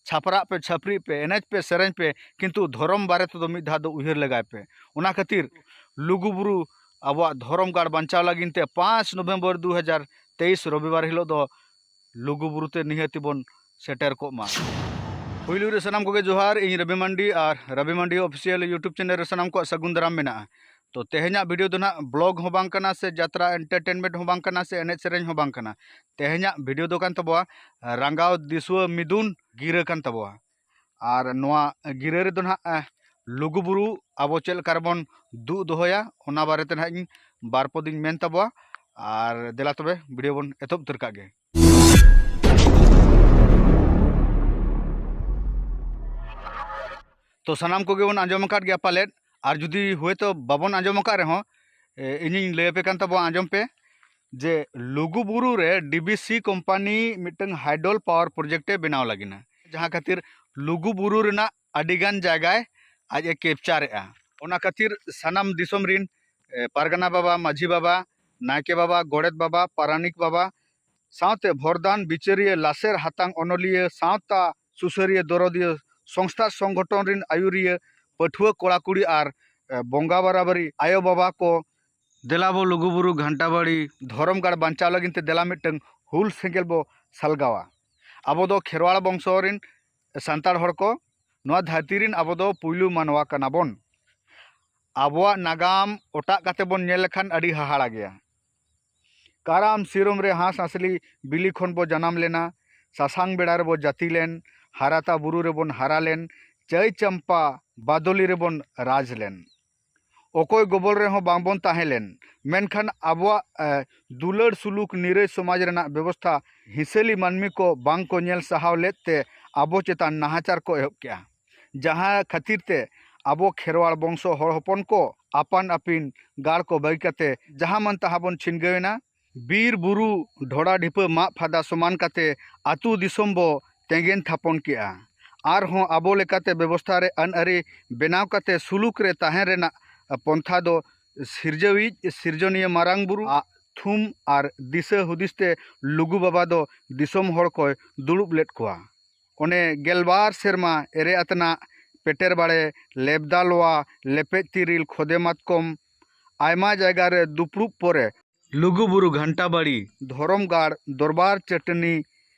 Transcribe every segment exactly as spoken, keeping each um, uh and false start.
ᱪᱷᱟᱯᱨᱟᱜ ᱯᱮ, ᱪᱷᱟᱹᱯᱨᱤᱜ ᱯᱮ, ᱮᱱᱮᱡ ᱯᱮ, ᱥᱮᱨᱮᱧ ᱯᱮ, ᱠᱤᱱᱛᱩ ᱫᱷᱚᱨᱚᱢ ᱵᱟᱨᱮ ᱛᱮᱫᱚ ᱢᱤᱫ ᱫᱷᱟᱣ ᱫᱚ ᱩᱭᱦᱟᱹᱨ ᱞᱮᱜᱟᱭ ᱯᱮ᱾ ᱚᱱᱟ ᱠᱷᱟᱹᱛᱤᱨ ᱞᱩᱜᱩᱵᱩᱨᱩ ᱟᱵᱚᱣᱟᱜ ᱫᱷᱚᱨᱚᱢ ᱜᱟᱲ ᱵᱟᱧᱪᱟᱣ ᱞᱟᱹᱜᱤᱫ ᱛᱮ ᱯᱟᱸᱪ ᱱᱚᱵᱷᱮᱢᱵᱚᱨ ᱫᱩ ᱦᱟᱡᱟᱨ ᱛᱮᱭᱤᱥ ᱨᱚᱵᱤᱵᱟᱨ ᱦᱤᱞᱳᱜ ᱫᱚ ᱞᱩᱜᱩᱵᱩᱨᱩ ᱛᱮ ᱱᱤᱦᱟᱹᱛᱤ ᱵᱚᱱ ᱥᱮᱴᱮᱨ ᱠᱚᱜ ᱢᱟ᱾ ᱯᱩᱭᱞᱩ ᱨᱮ ᱥᱟᱱᱟᱢ ᱠᱚᱜᱮ ᱡᱚᱦᱟᱨ, ᱤᱧ ᱨᱚᱵᱤ ᱢᱟᱱᱰᱤ ᱟᱨ ᱨᱚᱵᱤ ᱢᱟᱱᱰᱤ Official YouTube channel ᱨᱮ ᱥᱟᱱᱟᱢ ᱠᱚᱣᱟᱜ ᱥᱟᱹᱜᱩᱱ ᱫᱟᱨᱟᱢ ᱢᱮᱱᱟᱜᱼᱟ᱾ ᱛᱚ ᱛᱮᱦᱮᱧᱟᱜ video ᱫᱚ ᱱᱟᱦᱟᱜ vlog ᱦᱚᱸ ᱵᱟᱝ ᱠᱟᱱᱟ ᱥᱮ ᱡᱟᱛᱨᱟ entertainment ᱦᱚᱸ ᱵᱟᱝ ᱠᱟᱱᱟ ᱥᱮ ᱮᱱᱮᱡ ᱥᱮᱨᱮᱧ ᱦᱚᱸ ᱵᱟᱝ ᱠᱟᱱᱟ᱾ ᱛᱮᱦᱮᱧᱟᱜ video ᱫᱚ ᱠᱟᱱ ᱛᱟᱵᱚᱣᱟ ᱨᱟᱸᱜᱟᱣ ᱫᱤᱥᱩᱣᱟᱹ ᱢᱤᱫᱩᱱ ᱜᱤᱨᱟᱹ ᱠᱟᱱ ᱛᱟᱵᱚᱣᱟ᱾ ᱟᱨ ᱱᱚᱣᱟ ᱜᱤᱨᱟᱹ ᱨᱮᱫᱚ ᱱᱟᱦᱟᱜ, ᱮ, ᱞᱩᱜᱩᱵᱩᱨᱩ ᱟᱵᱚ ᱪᱮᱫ ᱞᱮᱠᱟ ᱨᱮᱵᱚᱱ ᱫᱩᱜ ᱫᱚᱦᱚᱭᱟ, ᱚᱱᱟ ᱵᱟᱨᱮᱛᱮ ᱱᱟᱦᱟᱜ ᱤᱧ ᱵᱟᱨ ᱯᱚᱫᱤᱧ ᱢᱮᱱ ᱛᱟᱵᱚᱣᱟ᱾ ᱟᱨ ᱫᱮᱞᱟ ᱛᱚᱵᱮ video ᱵᱚᱱ ᱮᱛᱚᱦᱚᱵ ᱩᱛᱟᱹᱨ ᱠᱟᱜ ᱜᱮ᱾ ᱛᱚ ᱥᱟᱱᱟᱢ ᱠᱚᱜᱮ ᱵᱚᱱ ᱟᱸᱡᱚᱢ ᱟᱠᱟᱫ ᱜᱮᱭᱟ ᱯᱟᱞᱮᱫ, ᱟᱨ ᱡᱩᱫᱤ ᱦᱳᱭᱛᱳ ᱵᱟᱵᱚᱱ ᱟᱸᱡᱚᱢ ᱟᱠᱟᱫ ᱨᱮᱦᱚᱸ, ᱮ, ᱤᱧᱤᱧ ᱞᱟᱹᱭ ᱟᱯᱮ ᱠᱟᱱ ᱛᱟᱵᱚᱣᱟ, ᱟᱸᱡᱚᱢ ᱯᱮ, ᱡᱮ ᱞᱩᱜᱩᱵᱩᱨᱩ ᱨᱮ DVC company ᱢᱤᱫᱴᱟᱝ hydel power project ᱮ ᱵᱮᱱᱟᱣ ᱞᱟᱹᱜᱤᱫ, ᱡᱟᱦᱟᱸ ᱠᱷᱟᱹᱛᱤᱨ ᱞᱩᱜᱩᱵᱩᱨᱩ ᱨᱮᱱᱟᱜ ᱟᱹᱰᱤᱜᱟᱱ ᱡᱟᱭᱜᱟᱭ ᱟᱡ ᱮ capture ᱮᱜᱼᱟ᱾ ᱚᱱᱟ ᱠᱷᱟᱹᱛᱤᱨ ᱥᱟᱱᱟᱢ ᱫᱤᱥᱚᱢ ᱨᱤᱱ, ᱮ, ᱯᱟᱨᱜᱟᱱᱟ ᱵᱟᱵᱟ, ᱢᱟᱹᱡᱷᱤ ᱵᱟᱵᱟ, ᱱᱟᱭᱠᱮ ᱵᱟᱵᱟ, ᱜᱚᱰᱮᱛ ᱵᱟᱵᱟ, ᱯᱟᱨᱟᱱᱤᱠ ᱵᱟᱵᱟ, ᱥᱟᱶᱛᱮ ᱵᱷᱚᱨᱫᱟᱱ ᱵᱤᱪᱟᱹᱨᱤᱭᱟᱹ, ᱞᱟᱥᱮᱨ ᱦᱟᱛᱟᱝ ᱚᱱᱚᱞᱤᱭᱟᱹ, ᱥᱟᱶᱛᱟ ᱥᱩᱥᱟᱹᱨᱤᱭᱟᱹ, ᱫᱚᱨᱚᱫᱤᱭᱟᱹ, ᱥᱚᱝᱥᱛᱷᱟ ᱥᱚᱝᱜᱚᱴᱷᱚᱱ ᱨᱤᱱ ᱟᱹᱭᱩᱨᱤᱭᱟᱹ, ᱯᱟᱹᱴᱷᱩᱣᱟᱹ ᱠᱚᱲᱟ ᱠᱩᱲᱤ ᱟᱨ, ᱮ, ᱵᱚᱸᱜᱟ ᱵᱟᱨᱟᱵᱟᱨᱤ ᱟᱭᱳ ᱵᱟᱵᱟ ᱠᱚ, ᱫᱮᱞᱟ ᱵᱚ ᱞᱩᱜᱩᱵᱩᱨᱩ ᱜᱷᱟᱱᱴᱟᱵᱟᱲᱤ ᱫᱷᱚᱨᱚᱢ ᱜᱟᱲ ᱵᱟᱧᱪᱟᱣ ᱞᱟᱹᱜᱤᱫ ᱛᱮ ᱫᱮᱞᱟ ᱢᱤᱫᱴᱟᱝ ᱦᱩᱞ ᱥᱮᱸᱜᱮᱞ ᱵᱚ ᱥᱟᱞᱜᱟᱣᱟ᱾ ᱟᱵᱚ ᱫᱚ ᱠᱷᱮᱨᱣᱟᱲ ᱵᱚᱝᱥᱚ ᱨᱤᱱ ᱥᱟᱱᱛᱟᱲ ᱦᱚᱲ ᱠᱚ, ᱱᱚᱣᱟ ᱫᱷᱟᱹᱨᱛᱤ ᱨᱤᱱ ᱟᱵᱚ ᱫᱚ ᱯᱩᱭᱞᱩ ᱢᱟᱱᱣᱟ ᱠᱟᱱᱟ ᱵᱚᱱ᱾ ᱟᱵᱚᱣᱟᱜ ᱱᱟᱜᱟᱢ ᱚᱴᱟᱜ ᱠᱟᱛᱮ ᱵᱚᱱ ᱧᱮᱞ ᱞᱮᱠᱷᱟᱱ ᱟᱹᱰᱤ ᱦᱟᱦᱟᱲᱟ ᱜᱮᱭᱟ᱾ ᱠᱟᱨᱟᱢ ᱥᱤᱨᱚᱢ ᱨᱮ ᱦᱟᱸᱥ ᱦᱟᱸᱥᱞᱤ ᱵᱤᱞᱤ ᱠᱷᱚᱱ ᱵᱚ ᱡᱟᱱᱟᱢ ᱞᱮᱱᱟ, ᱥᱟᱥᱟᱝ ᱵᱮᱲᱟ ᱨᱮᱵᱚ ᱡᱟᱹᱛᱤ ᱞᱮᱱ, ᱦᱟᱨᱟᱛᱟ ᱵᱩᱨᱩ ᱨᱮᱵᱚᱱ ᱦᱟᱨᱟ ᱞᱮᱱ, ᱪᱟᱹᱭ ᱪᱟᱢᱯᱟ ᱵᱟᱫᱚᱞᱤ ᱨᱮᱵᱚᱱ ᱨᱟᱡᱽ ᱞᱮᱱ᱾ ᱚᱠᱚᱭ ᱜᱚᱵᱚᱞ ᱨᱮᱦᱚᱸ ᱵᱟᱝᱵᱚᱱ ᱛᱟᱦᱮᱸ ᱞᱮᱱ, ᱢᱮᱱᱠᱷᱟᱱ ᱟᱵᱚᱣᱟᱜ, ᱮ, ᱫᱩᱞᱟᱹᱲ ᱥᱩᱞᱩᱠ ᱱᱤᱨᱟᱹᱭ ᱥᱚᱢᱟᱡᱽ ᱨᱮᱱᱟᱜ ᱵᱮᱵᱚᱥᱛᱷᱟ ᱦᱤᱥᱟᱹᱞᱤ ᱢᱟᱹᱱᱢᱤ ᱠᱚ ᱵᱟᱝ ᱠᱚ ᱧᱮᱞ ᱥᱟᱦᱟᱣ ᱞᱮᱫ ᱛᱮ ᱟᱵᱚ ᱪᱮᱛᱟᱱ ᱱᱟᱦᱟᱪᱟᱨ ᱠᱚ ᱮᱦᱚᱵ ᱠᱮᱜᱼᱟ᱾ ᱡᱟᱦᱟᱸ ᱠᱷᱟᱹᱛᱤᱨ ᱛᱮ ᱟᱵᱚ ᱠᱷᱮᱨᱣᱟᱲ ᱵᱚᱝᱥᱚ ᱦᱚᱲ ᱦᱚᱯᱚᱱ ᱠᱚ ᱟᱯᱟᱱ ᱟᱹᱯᱤᱱ ᱜᱟᱲ ᱠᱚ ᱵᱟᱹᱜᱤ ᱠᱟᱛᱮ ᱡᱟᱦᱟᱸ ᱢᱟᱱ ᱛᱟᱦᱟᱸ ᱵᱚᱱ ᱪᱷᱤᱱᱜᱟᱹᱣ ᱮᱱᱟ᱾ ᱵᱤᱨ ᱵᱩᱨᱩ ᱰᱷᱚᱲᱟ ᱰᱷᱤᱯᱟᱹ ᱢᱟᱜ ᱯᱷᱟᱫᱟ ᱥᱚᱢᱟᱱ ᱠᱟᱛᱮ ᱟᱹᱛᱩ ᱫᱤᱥᱚᱢ ᱵᱚ ᱛᱮᱸᱜᱮᱱ ᱛᱷᱟᱯᱚᱱ ᱠᱮᱜᱼᱟ᱾ ᱟᱨᱦᱚᱸ ᱟᱵᱚ ᱞᱮᱠᱟᱛᱮ ᱵᱮᱵᱚᱥᱛᱷᱟ ᱨᱮ ᱟᱹᱱ ᱟᱹᱨᱤ ᱵᱮᱱᱟᱣ ᱠᱟᱛᱮ ᱥᱩᱞᱩᱠ ᱨᱮ ᱛᱟᱦᱮᱸ ᱨᱮᱱᱟᱜ ᱯᱚᱱᱛᱷᱟ ᱫᱚ ᱥᱤᱨᱡᱟᱹᱣᱤᱡ ᱥᱤᱨᱡᱚᱱᱤᱭᱟᱹ ᱢᱟᱨᱟᱝ ᱵᱩᱨᱩ ᱟᱜ ᱛᱷᱩᱢ ᱟᱨ ᱫᱤᱥᱟᱹ ᱦᱩᱫᱤᱥ ᱛᱮ ᱞᱩᱜᱩ ᱵᱟᱵᱟ ᱫᱚ ᱫᱤᱥᱚᱢ ᱦᱚᱲ ᱠᱚᱭ ᱫᱩᱲᱩᱵ ᱞᱮᱫ ᱠᱚᱣᱟ᱾ ᱚᱱᱮ ᱜᱮᱞᱵᱟᱨ ᱥᱮᱨᱢᱟ ᱮᱨᱮ ᱟᱛᱱᱟᱜ ᱯᱮᱴᱮᱨ ᱵᱟᱲᱮ, ᱞᱮᱵᱫᱟ ᱞᱚᱣᱟ, ᱞᱮᱯᱮᱡ ᱛᱤᱨᱤᱞ, ᱠᱷᱚᱫᱮ ᱢᱟᱛᱠᱚᱢ, ᱟᱭᱢᱟ ᱡᱟᱭᱜᱟ ᱨᱮ ᱫᱩᱯᱲᱩᱵ ᱯᱚᱨᱮ ᱞᱩᱜᱩᱵᱩᱨᱩ ᱜᱷᱟᱱᱴᱟᱵᱟᱲᱤ ᱫᱷᱚᱨᱚᱢ ᱜᱟᱲ ᱫᱚᱨᱵᱟᱨ ᱪᱟᱹᱴᱟᱹᱱᱤ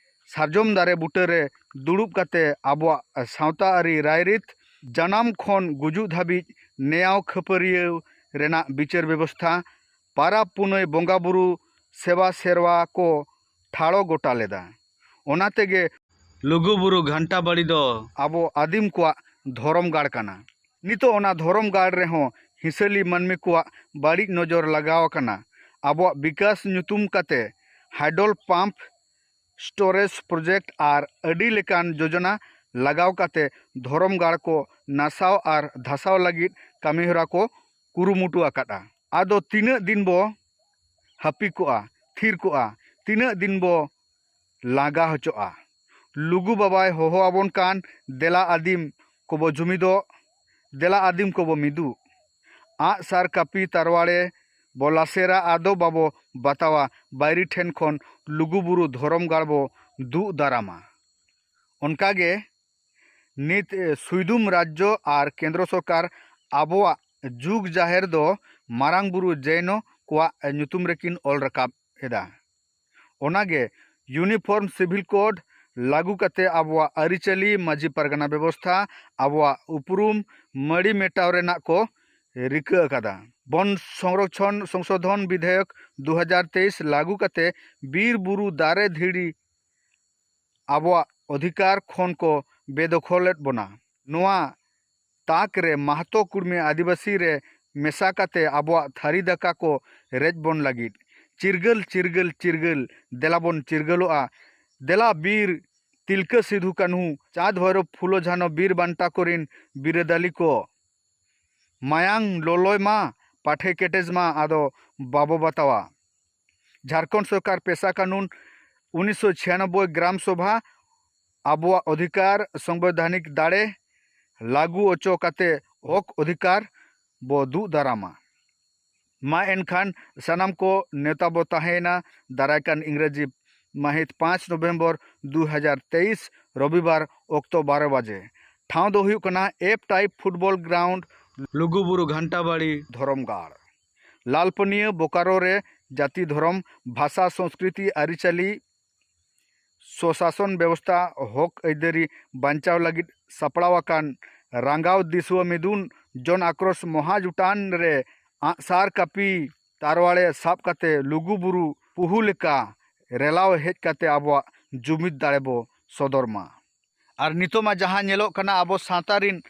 ᱥᱟᱨᱡᱚᱢ ᱫᱟᱨᱮ ᱵᱩᱴᱟᱹᱨᱮ ᱫᱩᱲᱩᱵ ᱠᱟᱛᱮ ᱟᱵᱚᱣᱟᱜ ᱥᱟᱶᱛᱟ ᱟᱹᱨᱤ ᱨᱟᱭᱨᱤᱛ ᱡᱟᱱᱟᱢ ᱠᱷᱚᱱ ᱜᱩᱡᱩᱜ ᱫᱷᱟᱹᱵᱤᱡ ᱱᱮᱭᱟᱣ ᱠᱷᱟᱹᱯᱟᱹᱨᱤᱭᱟᱹᱣ ᱨᱮᱱᱟᱜ ᱵᱤᱪᱟᱹᱨ ᱵᱮᱵᱚᱥᱛᱷᱟ, ᱯᱟᱨᱟᱵᱽ ᱯᱩᱱᱟᱹᱭ ᱵᱚᱸᱜᱟ ᱵᱩᱨᱩ ᱥᱮᱵᱟ ᱥᱮᱨᱣᱟ ᱠᱚ ᱴᱷᱟᱲᱚ ᱜᱚᱴᱟ ᱞᱮᱫᱟ᱾ ᱚᱱᱟ ᱛᱮᱜᱮ ᱞᱩᱜᱩᱵᱩᱨᱩ ᱜᱷᱟᱱᱴᱟᱵᱟᱲᱤ ᱫᱚ ᱟᱵᱚ ᱟᱹᱫᱤᱢ ᱠᱚᱣᱟᱜ ᱫᱷᱚᱨᱚᱢ ᱜᱟᱲ ᱠᱟᱱᱟ᱾ ᱱᱤᱛᱚᱜ ᱚᱱᱟ ᱫᱷᱚᱨᱚᱢ ᱜᱟᱲ ᱨᱮᱦᱚᱸ ᱦᱤᱥᱟᱹᱞᱤ ᱢᱟᱹᱱᱢᱤ ᱠᱚᱣᱟᱜ ᱵᱟᱹᱲᱤᱡ ᱱᱚᱡᱚᱨ ᱞᱟᱜᱟᱣ ᱟᱠᱟᱱᱟ᱾ ᱟᱵᱚᱣᱟᱜ ᱵᱤᱠᱟᱥ ᱧᱩᱛᱩᱢ ᱠᱟᱛᱮ ᱦᱟᱭᱰᱚᱞ ᱯᱟᱢᱯ, ᱥᱴᱳᱨᱮᱡᱽ ᱯᱨᱚᱡᱮᱠᱴ ᱟᱨ ᱟᱹᱰᱤ ᱞᱮᱠᱟᱱ ᱡᱳᱡᱚᱱᱟ ᱞᱟᱜᱟᱣ ᱠᱟᱛᱮ ᱫᱷᱚᱨᱚᱢ ᱜᱟᱲ ᱠᱚ ᱱᱟᱥᱟᱣ ᱟᱨ ᱫᱷᱟᱥᱟᱣ ᱞᱟᱹᱜᱤᱫ ᱠᱟᱹᱢᱤᱦᱚᱨᱟ ᱠᱚ ᱠᱩᱨᱩᱢᱩᱴᱩ ᱟᱠᱟᱫᱼᱟ᱾ ᱟᱫᱚ ᱛᱤᱱᱟᱹᱜ ᱫᱤᱱ ᱵᱚ ᱦᱟᱹᱯᱤ ᱠᱚᱜᱼᱟ, ᱛᱷᱤᱨ ᱠᱚᱜᱼᱟ, ᱛᱤᱱᱟᱹᱜ ᱫᱤᱱ ᱵᱚ ᱞᱟᱸᱜᱟ ᱦᱚᱪᱚᱜᱼᱟ? ᱞᱩᱜᱩ ᱵᱟᱵᱟᱭ ᱦᱚᱦᱚ ᱟᱵᱚᱱ ᱠᱟᱱ, ᱫᱮᱞᱟ ᱟᱹᱫᱤᱢ ᱠᱚᱵᱚ ᱡᱩᱢᱤᱫᱚᱜ, ᱫᱮᱞᱟ ᱟᱹᱫᱤᱢ ᱠᱚᱵᱚ ᱢᱤᱫᱩᱜ᱾ ᱟᱜ ᱥᱟᱨ ᱠᱟᱹᱯᱤ ᱛᱟᱨᱣᱟᱲᱮ ᱵᱚ ᱞᱟᱥᱮᱨᱟ, ᱟᱫᱚ ᱵᱟᱵᱚ ᱵᱟᱛᱟᱣᱟ, ᱵᱟᱭᱨᱤ ᱴᱷᱮᱱ ᱠᱷᱚᱱ ᱞᱩᱜᱩᱵᱩᱨᱩ ᱫᱷᱚᱨᱚᱢ ᱜᱟᱲ ᱵᱚ ᱫᱩᱜ ᱫᱟᱨᱟᱢᱟ᱾ ᱚᱱᱠᱟᱜᱮ ᱱᱤᱛ, ᱮ, ᱥᱩᱭᱫᱩᱢ ᱨᱟᱡᱽᱡᱚ ᱟᱨ ᱠᱮᱱᱫᱨᱚ ᱥᱚᱨᱠᱟᱨ ᱟᱵᱚᱣᱟᱜ ᱡᱩᱜᱽ ᱡᱟᱦᱮᱨ ᱫᱚ ᱢᱟᱨᱟᱝ ᱵᱩᱨᱩ ᱡᱮᱭᱱᱚ ᱠᱚᱣᱟᱜ ᱧᱩᱛᱩᱢ ᱨᱮᱠᱤᱱ ᱚᱞ ᱨᱟᱠᱟᱵ ᱮᱫᱟ᱾ ᱚᱱᱟᱜᱮ ᱤᱭᱩᱱᱤᱯᱷᱚᱨᱢ ᱥᱤᱵᱷᱤᱞ ᱠᱳᱰ ᱞᱟᱹᱜᱩ ᱠᱟᱛᱮ ᱟᱵᱚᱣᱟᱜ ᱟᱹᱨᱤᱪᱟᱹᱞᱤ, ᱢᱟᱹᱡᱷᱤ ᱯᱟᱨᱜᱟᱱᱟ ᱵᱮᱵᱚᱥᱛᱷᱟ, ᱟᱵᱚᱣᱟᱜ ᱩᱯᱨᱩᱢ ᱢᱟᱹᱲᱤ ᱢᱮᱴᱟᱣ ᱨᱮᱱᱟᱜ ᱠᱚ ᱨᱤᱠᱟᱹ ᱟᱠᱟᱫᱟ᱾ ᱵᱚᱱ ᱥᱚᱝᱨᱚᱠᱷᱚᱱ ᱥᱚᱝᱥᱳᱫᱷᱚᱱ ᱵᱤᱫᱷᱮᱭᱚᱠ ᱫᱩ ᱦᱟᱡᱟᱨ ᱛᱮᱭᱤᱥ ᱞᱟᱹᱜᱩ ᱠᱟᱛᱮ ᱵᱤᱨ ᱵᱩᱨᱩ ᱫᱟᱨᱮ ᱫᱷᱤᱨᱤ ᱟᱵᱚᱣᱟᱜ ᱚᱫᱷᱤᱠᱟᱨ ᱠᱷᱚᱱ ᱠᱚ ᱵᱮᱫᱚᱠᱷᱚᱞᱮᱫ ᱵᱚᱱᱟ᱾ ᱱᱚᱣᱟ ᱛᱟᱠ ᱨᱮ ᱢᱟᱦᱛᱚ ᱠᱩᱲᱢᱤ ᱟᱹᱫᱤᱵᱟᱹᱥᱤ ᱨᱮ ᱢᱮᱥᱟ ᱠᱟᱛᱮ ᱟᱵᱚᱣᱟᱜ ᱛᱷᱟᱹᱨᱤ ᱫᱟᱠᱟ ᱠᱚ ᱨᱮᱡ ᱵᱚᱱ ᱞᱟᱹᱜᱤᱫ᱾ ᱪᱤᱨᱜᱟᱹᱞ, ᱪᱤᱨᱜᱟᱹᱞ, ᱪᱤᱨᱜᱟᱹᱞ, ᱫᱮᱞᱟ ᱵᱚᱱ ᱪᱤᱨᱜᱟᱹᱞᱚᱜᱼᱟ᱾ ᱫᱮᱞᱟ ᱵᱤᱨ ᱛᱤᱞᱠᱟᱹ ᱥᱤᱫᱷᱩ ᱠᱟᱹᱱᱦᱩ, ᱪᱟᱸᱫᱽ ᱵᱷᱳᱭᱨᱳᱵ, ᱯᱷᱩᱞᱳ ᱡᱷᱟᱱᱳ, ᱵᱤᱨ ᱵᱟᱱᱴᱟ ᱠᱚᱨᱤᱱ ᱵᱤᱨᱟᱹᱫᱟᱹᱞᱤ ᱠᱚ᱾ ᱢᱟᱭᱟᱝ ᱞᱚᱞᱚᱭ ᱢᱟ, ᱯᱟᱴᱷᱮ ᱠᱮᱴᱮᱡ ᱢᱟ, ᱟᱫᱚ ᱵᱟᱵᱚ ᱵᱟᱛᱟᱣᱟ᱾ ᱡᱷᱟᱲᱠᱷᱚᱸᱰ ᱥᱚᱨᱠᱟᱨ ᱯᱮᱥᱟ ᱠᱟᱱᱩᱱ ᱩᱱᱤᱥᱥᱚ ᱪᱷᱤᱭᱟᱱᱚᱵᱵᱳᱭ ᱜᱨᱟᱢ ᱥᱚᱵᱷᱟ ᱟᱵᱚᱣᱟᱜ ᱚᱫᱷᱤᱠᱟᱨ ᱥᱚᱝᱵᱤᱫᱷᱟᱱᱤᱠ ᱫᱟᱲᱮ ᱞᱟᱹᱜᱩ ᱚᱪᱚ ᱠᱟᱛᱮ ᱦᱚᱠ ᱚᱫᱷᱤᱠᱟᱨ ᱵᱚ ᱫᱩᱜ ᱫᱟᱨᱟᱢᱟ᱾ ᱢᱟ ᱮᱱᱠᱷᱟᱱ ᱥᱟᱱᱟᱢ ᱠᱚ ᱱᱮᱣᱛᱟ ᱵᱚ ᱛᱟᱦᱮᱸᱭᱮᱱᱟ ᱫᱟᱨᱟᱭ ᱠᱟᱱ ᱤᱝᱨᱮᱡᱤ ᱢᱟᱹᱦᱤᱛ ᱯᱟᱸᱪ ᱱᱚᱵᱷᱮᱢᱵᱚᱨ ᱫᱩ ᱦᱟᱡᱟᱨ ᱛᱮᱭᱤᱥ, ᱨᱚᱵᱤᱵᱟᱨ, ᱚᱠᱛᱚ ᱵᱟᱨᱚ ᱵᱟᱡᱮ᱾ ᱴᱷᱟᱶ ᱫᱚ ᱦᱩᱭᱩᱜ ᱠᱟᱱᱟ ᱮᱯᱷ ᱴᱟᱭᱤᱯ ᱯᱷᱩᱴᱵᱚᱞ ᱜᱨᱟᱣᱩᱱᱰ, ᱞᱩᱜᱩᱵᱩᱨᱩ ᱜᱷᱟᱱᱴᱟᱵᱟᱲᱤ ᱫᱷᱚᱨᱚᱢ ᱜᱟᱲ᱾ ᱞᱟᱞᱯᱟᱹᱱᱤᱭᱟᱹ ᱵᱳᱠᱟᱨᱳ ᱨᱮ ᱡᱟᱹᱛᱤ, ᱫᱷᱚᱨᱚᱢ, ᱵᱷᱟᱥᱟ, ᱥᱚᱝᱥᱠᱨᱤᱛᱤ, ᱟᱹᱨᱤᱪᱟᱹᱞᱤ, ᱥᱚᱥᱟᱥᱚᱱ ᱵᱮᱵᱚᱥᱛᱷᱟ, ᱦᱚᱠ ᱟᱹᱭᱫᱟᱹᱨᱤ ᱵᱟᱧᱪᱟᱣ ᱞᱟᱹᱜᱤᱫ ᱥᱟᱯᱲᱟᱣ ᱟᱠᱟᱱ ᱨᱟᱸᱜᱟᱣ ᱫᱤᱥᱩᱣᱟᱹ ᱢᱤᱫᱩᱱ ᱡᱚᱱ ᱟᱠᱨᱳᱥ ᱢᱚᱦᱟ ᱡᱩᱴᱟᱱ ᱨᱮ ᱟᱸᱜᱼᱥᱟᱨ, ᱠᱟᱹᱯᱤ, ᱛᱟᱨᱣᱟᱲᱮ ᱥᱟᱵ ᱠᱟᱛᱮ ᱞᱩᱜᱩ ᱵᱩᱨᱩ ᱯᱩᱦᱩ ᱞᱮᱠᱟ ᱨᱮᱞᱟᱣ ᱦᱮᱡ ᱠᱟᱛᱮ ᱟᱵᱚᱣᱟᱜ ᱡᱩᱢᱤᱫ ᱫᱟᱲᱮ ᱵᱚ ᱥᱚᱫᱚᱨ ᱢᱟ᱾ ᱟᱨ ᱱᱤᱛᱚᱜ ᱢᱟ ᱡᱟᱦᱟᱸ ᱧᱮᱞᱚᱜ ᱠᱟᱱᱟ, ᱟᱵᱚ ᱥᱟᱶᱛᱟ ᱨᱤᱱ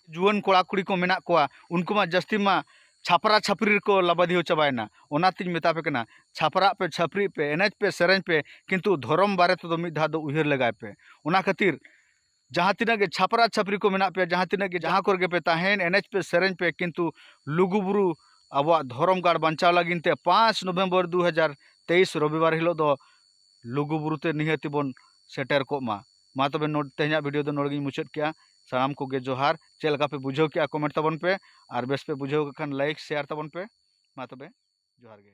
ᱡᱩᱣᱟᱹᱱ ᱠᱚᱲᱟ ᱠᱩᱲᱤ ᱠᱚ ᱢᱮᱱᱟᱜ ᱠᱚᱣᱟ, ᱩᱱᱠᱩ ᱢᱟ ᱡᱟᱹᱥᱛᱤ ᱢᱟ ᱪᱷᱟᱯᱨᱟ ᱪᱷᱟᱯᱨᱤ ᱨᱮᱠᱚ ᱞᱟᱵᱟᱫᱤᱭᱟᱹ ᱪᱟᱵᱟᱭᱮᱱᱟ᱾ ᱚᱱᱟᱛᱤᱧ ᱢᱮᱛᱟ ᱯᱮ ᱠᱟᱱᱟ, ᱪᱷᱟᱯᱨᱟᱜ ᱯᱮ, ᱪᱷᱟᱯᱨᱤᱜ ᱯᱮ, ᱮᱱᱮᱡ ᱯᱮ, ᱥᱮᱨᱮᱧ ᱯᱮ, ᱠᱤᱱᱛᱩ ᱫᱷᱚᱨᱚᱢ ᱵᱟᱨᱮ ᱛᱮᱫᱚ ᱢᱤᱫ ᱫᱷᱟᱣ ᱫᱚ ᱩᱭᱦᱟᱹᱨ ᱞᱮᱜᱟᱭ ᱯᱮ᱾ ᱚᱱᱟ ᱠᱷᱟᱹᱛᱤᱨ ᱡᱟᱦᱟᱸ ᱛᱤᱱᱟᱹᱜ ᱜᱮ ᱪᱷᱟᱯᱨᱟ ᱪᱷᱟᱯᱨᱤ ᱠᱚ ᱢᱮᱱᱟᱜ ᱯᱮᱭᱟ, ᱡᱟᱦᱟᱸ ᱛᱤᱱᱟᱹᱜ ᱜᱮ, ᱡᱟᱦᱟᱸ ᱠᱚᱨᱮ ᱜᱮ ᱯᱮ ᱛᱟᱦᱮᱱ, ᱮᱱᱮᱡ ᱯᱮ, ᱥᱮᱨᱮᱧ ᱯᱮ, ᱠᱤᱱᱛᱩ ᱞᱩᱜᱩ ᱵᱩᱨᱩ ᱟᱵᱚᱣᱟᱜ ᱫᱷᱚᱨᱚᱢ ᱜᱟᱲ ᱵᱟᱧᱪᱟᱣ ᱞᱟᱹᱜᱤᱫ ᱛᱮ ᱯᱟᱸᱪ ᱱᱚᱵᱷᱮᱢᱵᱚᱨ ᱫᱩ ᱦᱟᱡᱟᱨ ᱛᱮᱭᱤᱥ ᱨᱚᱵᱤᱵᱟᱨ ᱦᱤᱞᱳᱜ ᱫᱚ ᱞᱩᱜᱩ ᱵᱩᱨᱩ ᱛᱮ ᱱᱤᱦᱟᱹᱛᱤ ᱵᱚᱱ ᱥᱮᱴᱮᱨ ᱠᱚᱜ ᱢᱟ᱾ ᱢᱟ ᱛᱚᱵᱮ ᱱᱚᱰ-, ᱛᱮᱦᱮᱧᱟᱜ ᱵᱷᱤᱰᱤᱭᱳ ᱫᱚ ᱱᱚᱰᱮ ᱜᱤᱧ ᱢᱩᱪᱟᱹᱫ ᱠᱮᱜᱼᱟ᱾ ᱥᱟᱱᱟᱢ ᱠᱚᱜᱮ ᱡᱚᱦᱟᱨ᱾ ᱪᱮᱫ ᱞᱮᱠᱟ ᱯᱮ ᱵᱩᱡᱷᱟᱹᱣ ᱠᱮᱜᱼᱟ, ᱠᱚᱢᱮᱱᱴ ᱛᱟᱵᱚᱱ ᱯᱮ, ᱟᱨ ᱵᱮᱥ ᱯᱮ ᱵᱩᱡᱷᱟᱹᱣ ᱠᱟᱜ ᱠᱷᱟᱱ ᱞᱟᱭᱤᱠ, ᱥᱮᱭᱟᱨ ᱛᱟᱵᱚᱱ ᱯᱮ᱾ ᱢᱟ ᱛᱚᱵᱮ, ᱡᱚᱦᱟᱨ ᱜᱮ᱾